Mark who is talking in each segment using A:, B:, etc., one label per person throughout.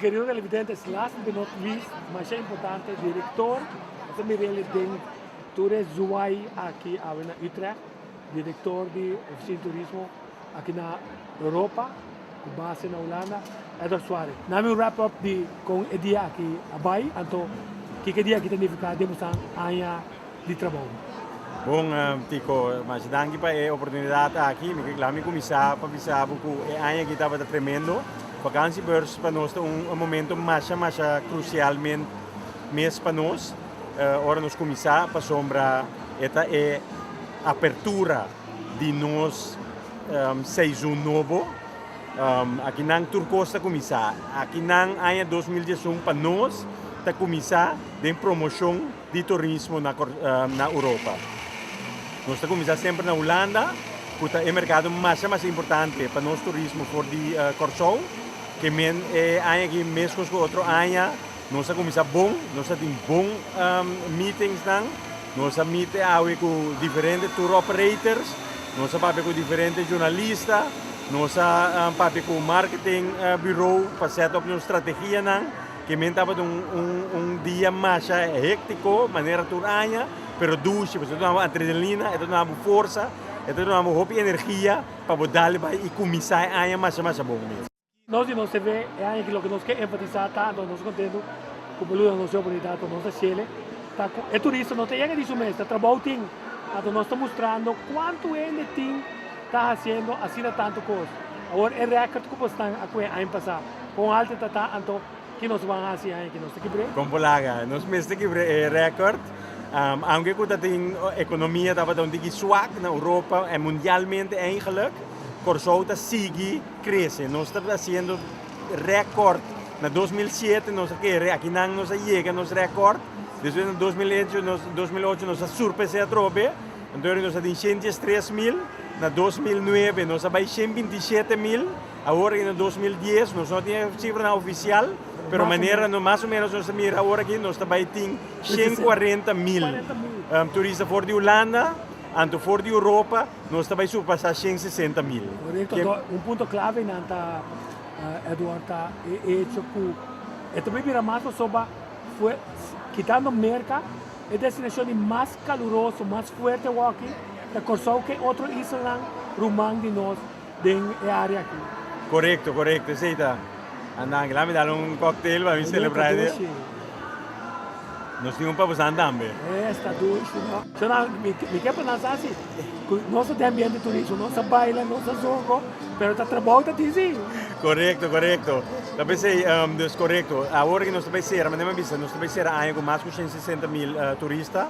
A: Kerido televidentes, last but not least, masha importante, direktor, nos ta mir'el den tur e zwaai aki awe na Utrecht, direktor di Oficina di Turismo aki na Europa, ku base na Hulanda, Edward Suarez. Nami un wrap up di kon e dia aki a bai, anto kiko e dia aki ta nifiká den boso aña di trabou.
B: Bon, Tico, masha danki pa e oportunidat aki. Mi ke laat mi kuminsá pa bisa bo ku e aña aki tabata tremendo. Vakantiebeurs pa nos ta un momento masha masha krusial mes pa nos ora nos kuminsá pasobra e ta e apertura di nos seizoen nobo. Akinan tur kos ta kuminsá. Akinan aña 2011 pa nos ta kuminsá den promoshon di turismo na na Europa. Nos ta kuminsá semper na Hulanda ku ta e merkado masha masha importante pa nos turismo for di Kòrsou. Ke men e aña aki meskos ku otro aña nos a kuminsá bon, nos a tin bon meetingsnan, nos a meet awe ku diferente tour operators, nos a papia ku diferente journalista, nos a papia ku marketing bureau pa set up nos strategianan. Ke men tabata un un un dia masha hectico manera tur aña, pero dushi, pasobra e ta duna bo adrenalina, e ta duna bo forsa, e ta duna bo hopi energia pa bo dal bai i kuminsá e aña masha masha bon mes.
A: Nos di nos TV e aña aki loke nos ke enfatisá ta, anto nos kontentu ku bo luda nos e oportunidat pa nos ta shele, ta ku e turista no ta yega di su mes, ta trabou tin, anto nos ta mustrando kuantu hende tin ta hasiendo asina tantu kos. Awor e rèkòrt ku bo stan a kue aña pasá, Kon alto ta ta anto ki nos ban hasi aña ki nos ta kibr'é?
B: Kon por laga? Nos mester kibr'é e rèkòrt. Aunke ku ta tin ekonomia tabata un tiki swak na Europa en mundialmente eigenlik, Kòrsou ta sigui krese. Nos ta hasiendo rèkòrt. Na 2007 nos a kere, akinan nos a yega nos rèkòrt. Despues na 2008 nos 2008 nos a surpas'é atrobe. Anto nos a tin 103 mil. Na 2009 nos a bai 127 mil. Awor na 2010 nos no tin sifranan ofisial, pero manera no mas o menos nos ta mira awor aki nos ta bai tin 140 mil turista for di Hulanda, anto for di Europa nos ta bai surpasá 160 mil.
A: Korekto, anto un punto klave nan ta Edward ta e hecho ku e ta bai bira mas pasobra kitando Merka e destinashon di mas kaluroso, mas fuerte awor aki ta Kòrsou ke otro islanan ruman di nos den e área aki.
B: Korekto, korekto, esei ta. Andan, laat mi dal un cocktail pa mi selebrá e dia. Nos tin un pa bosan tambe.
A: Esta dushi, no? So nan, mi, mi ke pa nan sa si, ku nos ta den ambiente turismo, nos ta baila, nos ta zongo, pero ta trabou ta tin si.
B: Korekto, korekto. Ta p'esei, um, dus korekto. Awor ku nos ta bai sera, manera mi a bisa, nos ta bai sera aña ku mas ku 160 mil turista.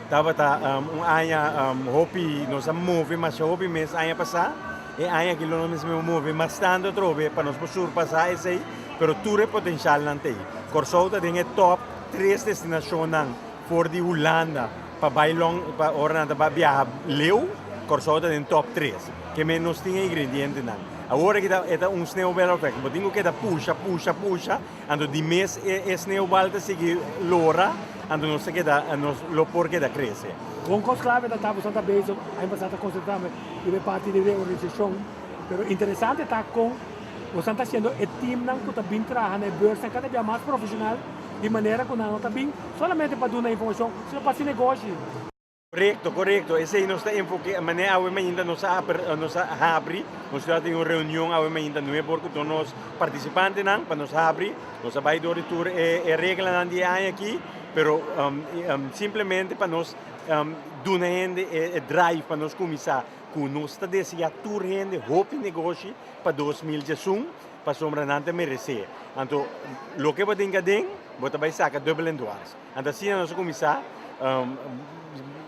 B: Tabata um, un aña um, hopi, nos a move masha hopi mes aña pasá. E aña aki lo nos mester move mas tantu atrobe pa nos por surpasá esei, pero tur e potensialnan ta ei. Kòrsou ta den e top tres destinashonnan for di Hulanda pa bai long, pa ora nan ta bai biaha leu, Kòrsou ta den top tres. Ke men nos tin e ingredientenan. Awor aki ta e ta un sneeuwbal effect. Bo tin ku keda pusha, pusha, pusha, anto di mes e e sneeuwbal ta sigui lora, anto nos ta keda, nos lo por keda krese.
A: Un kos klave ta ta boso ta bezig, aña pasá ta konsentrá riba e parti di reorganisashon, pero interesante ta kon boso ta hasiendo e teamnan ku ta bin traha na e beursnan kada bia mas profeshonal di manera ku nan no ta bin solamente pa duna informashon sino pa hasi negoshi.
B: Korekto, korekto. Esei nos ta enfoke, manera awe mainta nos a nos a habri, nos ta tin un reunion awe mainta nuebe or ku tur nos partisipantenan pa nos habri. Nos a bai dor di tur e e reglanan di e aña aki, pero simplemente pa nos duna hende e e drive pa nos kuminsá ku nos ta deseá tur hende hopi negoshi pa 2011 pasobra nan ta meresé. Anto loke bo tin aden bo ta bai saka dubbel en dwars. Anto asina nos a kuminsá,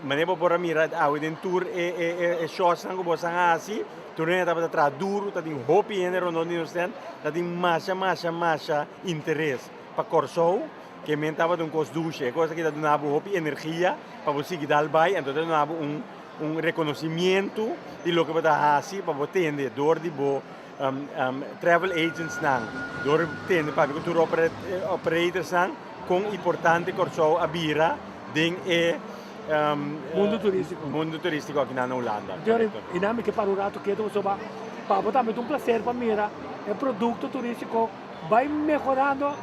B: manera bo por a mira awe den tur e e e shotsnan ku boso a hasi, tur hende tabata traha duru, ta tin hopi hende rondon di nos tent, ta tin masha masha masha interes pa Kòrsou, ke men tabata un kos dushi, e kos aki ta duna bo hopi energia pa bo sigui dal bai, anto ta duna bo un un rekonosimientu di loke bo ta hasi pa bo tende dor di bo travel agentsnan, dor di tende papia ku tur operatorsnan. Kon importante Kòrsou a bira den e
A: Mundu turístiko.
B: Mundu turístiko aki na Hulanda.
A: Jerry, i nan mi ke para un ratu ketu pasobra pa bo tambe ta un plaser pa mira e produkto turístiko. bai mehorando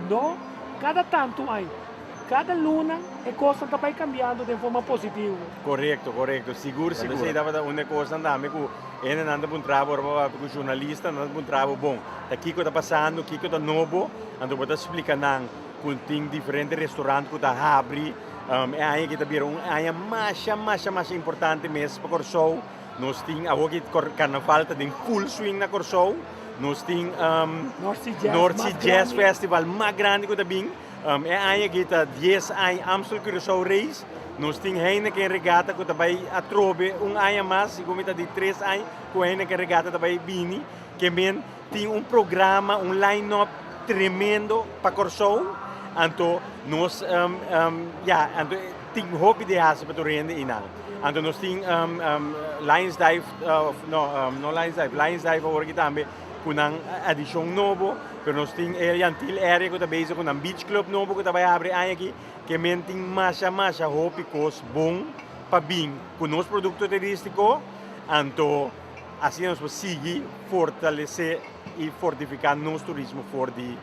A: no kada tantu aña, kada luna e kosnan ta bai kambiando den forma positivo.
B: Korekto, korekto, sigur sigur. Esei tabata un di e kosnan tambe ku hendenan ta puntra bo ora bo papia ku journalista, nan ta puntra bo, bon, ta kiko ta pasando, kiko ta nobo? Anto bo ta splika nan ku tin diferente restaurant ku ta habri. E aña aki ta bira un aña masha, masha, masha importante mes pa Kòrsou. Nos tin awor ki karnaval ta den full swing na Kòrsou. Nos tin
A: North Sea Jazz,
B: North Sea Jazz Festival mas grandi ku ta bin. E aña aki ta 10 aña Amstel Curaçao Race. Nos tin Heineken Regatta ku ta bai atrobe un aña mas, segun mi ta di tres aña ku Heineken Regatta ta bai bini. Ke men tin un programa, un line-up tremendo pa Kòrsou. Anto nos ya, anto tin hopi di hasi pa tur hende einan. Anto nos tin Lions Dive, no, no Lions Dive, Lions Dive awor aki tambe ku nan adishon nobo, pero nos tin e Yantil area ku ta bezig ku nan beach club nobo ku ta bai habri aña aki, ke men tin masha masha hopi kos bon pa bin ku nos produkto turístiko, anto asina nos por sigui fortalesé i fortifiká nos turismo for di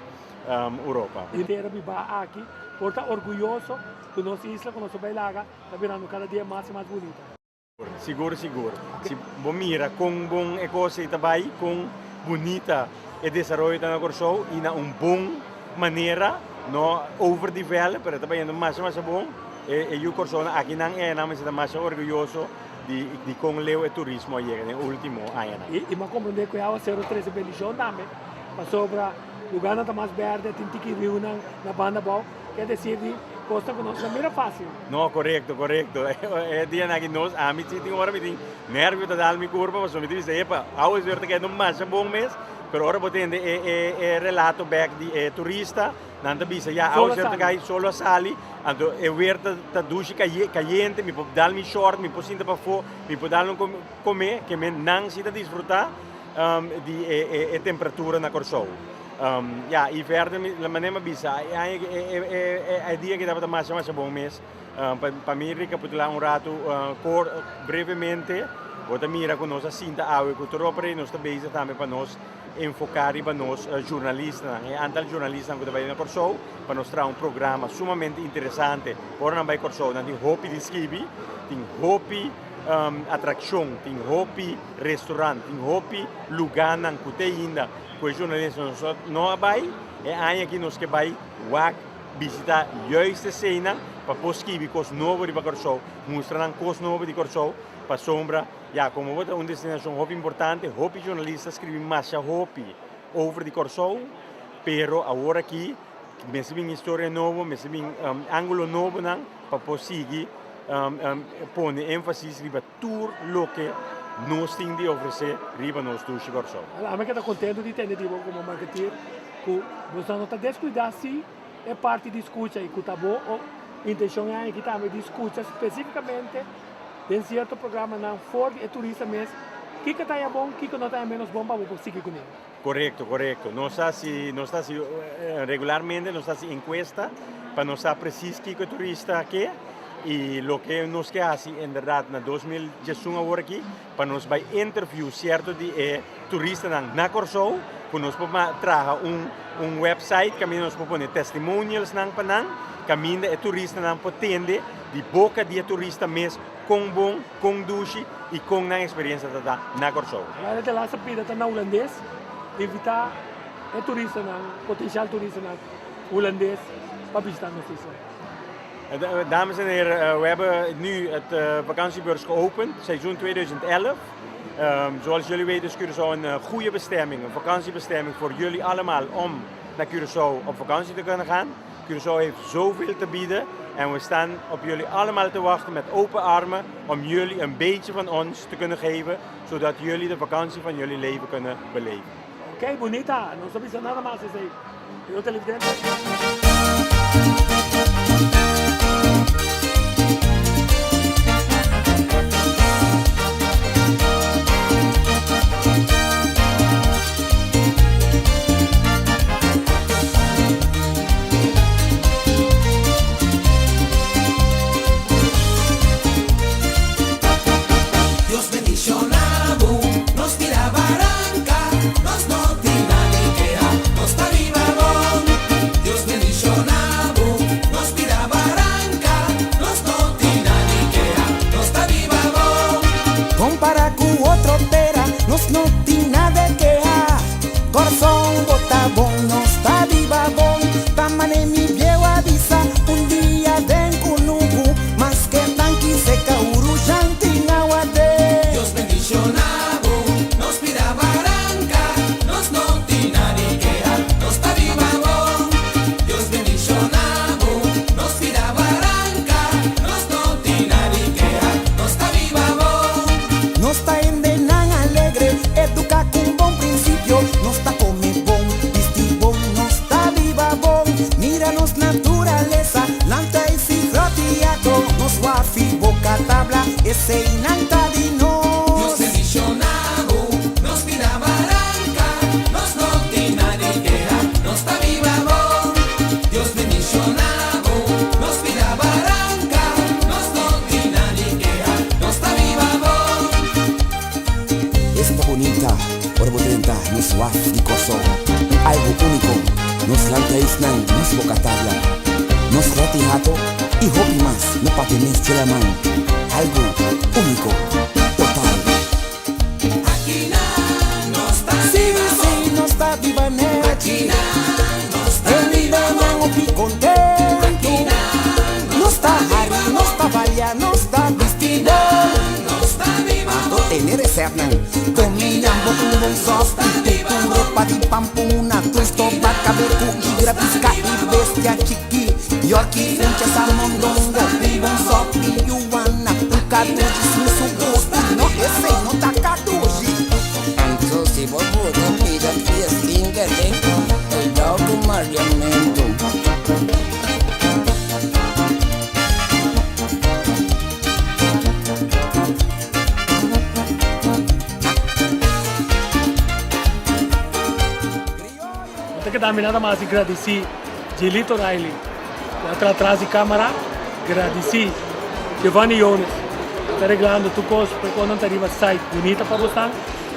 B: Europa.
A: Henter a biba aki por ta orguyoso ku nos isla ku nos a bai laga ta birando kada dia mas i mas bunita.
B: Sigur sigur. Si bo mira kon bon e kos ei ta bai, kon bunita e desaroyo ta na Kòrsou i na un bon manera, no overdevelop, pero e ta bayendo masha masha bon, e yu Kòrsounan akinan e nan mester ta masha orguyoso di di kon leu e turismo a yega den e ultimo añanan.
A: I mi a komprondé ku e awaseru trese bendishon tambe, pasobra lugarnan ta mas bèrdè, tin tiki riunan na banda abou. Ke desir di kosnan ku nos no mira fásil.
B: No, korekto, korekto. E dianan aki nos, ami si tin ora mi tin nervio ta dal mi kurpa pasobra mi ta bisa, epa, awe es weer ta keda masha bon mes, pero ora bo tende e e e relato bek di e turista, nan ta bisa, ya, awe es weer ta kai, solo a sali, anto e weer ta ta dushi kayente, mi por dal mi short, mi por sinta pafó, mi por dal un kome, ke men nan si ta disfrutá di e e e temperatura na Kòrsou. Ya, i verder mi, la manera mi a bisa, e aña e e e e dia aki tabata masha masha bon mes. Pa mi rekapitulá un ratu kor brevemente, bo ta mira ku nos a sinta awe ku tur operei, nos ta bezig tambe pa nos enfoká riba nos zjurnalistanan, e antal zjurnalistanan ku ta bai na Kòrsou, pa nos traha un programa sumamente interesante. Ora nan bai Kòrsou nan tin hopi di skibi, tin hopi atrakshon, tin hopi restorant, tin hopi lugánan ku te ainda Ku e journalista nos no a bai, e aña aki nos ke bai wak bisita juist eseinan pa por skibi kos nobo riba Kòrsou, mustra nan kos nobo di Kòrsou, pasobra ya komo bo ta un destinashon hopi importante, hopi journalista skribi masha hopi over di Kòrsou, pero awor aki mester bin historia nobo, mester bin angulo nobonan pa por sigui pone énfasis riba tur loke nos tin di ofresé riba nos dushi Kòrsou.
A: Ami ke ta kontentu di tende di bo komo marketeer ku boso no ta deskuidá si e parti di skucha i ku ta bo intenshon e aña aki tambe di skucha spesífikamente den sierto programanan for di e turista mes kiko ta haña bon kiko no ta haña ménos bon pa bo por sigui kuné.
B: Korekto, korekto. Nos ta hasi, nos ta hasi regularmente nos ta hasi enkuesta pa nos sa presis kiko e turista ke i loke nos ke hasi en bèrdat na 2011 awor aki pa nos bai interview sierto di e turistanan na Kòrsou ku nos por traha un un website kaminda nos por pone testimonialsnan pa nan kaminda e turistanan por tende di boka di e turista mes kon bon, kon dushi i kon nan eksperensia ta ta na Kòrsou.
A: Laat e laatste pida ta na hulandes, invitá e turistanan, potensial turistanan hulandes pa bishitá nos isla.
B: Dames en heren, we hebben nu het vakantiebeurs geopend, seizoen 2011. Zoals jullie weten is Curaçao een goede bestemming, een vakantiebestemming voor jullie allemaal om naar Curaçao op vakantie te kunnen gaan. Curaçao heeft zoveel te bieden en we staan op jullie allemaal te wachten met open armen om jullie een beetje van ons te kunnen geven, zodat jullie de vakantie van jullie leven kunnen beleven.
A: Oké, okay, bunita. No sa bisa nada mas esei. Yo televidente.
C: Dios bendiciona bo, nos tira baranca, nos no tin nada di keha, nos ta. Eseinan ta di nos.
D: Dios bendiciona bo, nos bida baranca, nos no tin nada di keha, nos ta biba bon. Dios bendiciona bo, nos bida baranca, nos no tin nada di keha, nos ta biba bon.
C: Esta bunita ora bo drenta nos waf di Kòrsou. Un algu úniko, nos lantaisnan, nos boka tabla, nos roti hato i hopi mas no papia mes dje laman. Algu úniko, total.
D: Aki nan nos ta
C: Sí,
D: biba
C: sí,
D: bon.
C: nos ta biba nèchi.
D: Aki nan nos ta biba
C: Hendenan
D: bon.
C: hopi kontentu.
D: Aki nan
C: Nos ta hari, nos ta balia, nos ta bisti bon.
D: nos ta biba
C: Anto
D: bon.
C: tene resèptnan. Komida bo ku bon sòs i te tur ropa di pampuna. Tusto baka beku igra piska i bestia chiki. Yorki funcha sa mondongo. Un bon sòpi yuana. Un kadushi sin su gustu. No, esei no ta kadushi.
E: Anto si bo buta pida pia slingerling, cuidao cu mariamento.
A: No ta keda mi nada mas di gradisí Gilito Riley ku a tra tras di kamara, gradisí Giovanni Jones ku ta reglando tur kos pa e konan ta riba site bunita pa bosnan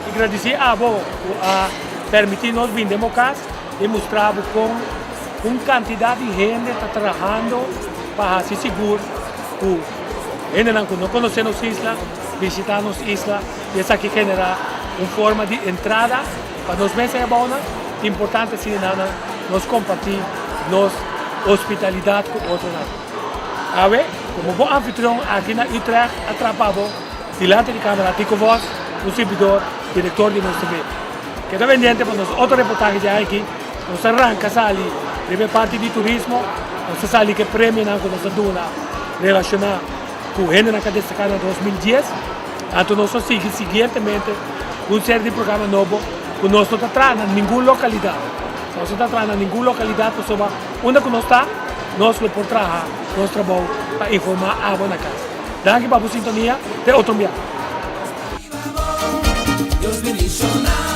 A: i gradisí abo ku a permití nos bini den bo kas i mustra bo kon un kantidat di hende ta trahando pa hasi sigur ku hendenan ku no konosé nos isla bishitá nos isla i esaki generá un forma di entrada pa nos mes ei abounan. Importante asina nan nos kompartí nos hospitalidat ku otronan. Awe, komo bo anfitrion aki na Utrecht a trapa bo dilanti di kamera Tico Vos, un sirbidor, direktor di Nos TV. Keda pendiente pa nos otro reportahe dje aki. Nos a ranka sali riba e parti di turismo, nos a sali ku e premionan ku nos a duna relashoná ku hendenan ku a destaká na 2010. Anto nos a sigui siguientemente ku un serie di programa nobo ku nos no ta traha na ningun lokalidat. Nos no ta traha na ningun lokalidat pasobra unda ku nos ta, nos lo por traha nos trabou pa informá abo na kas. Danki pa bo sintonia. Te otro biaha.
D: Dios bendiciona.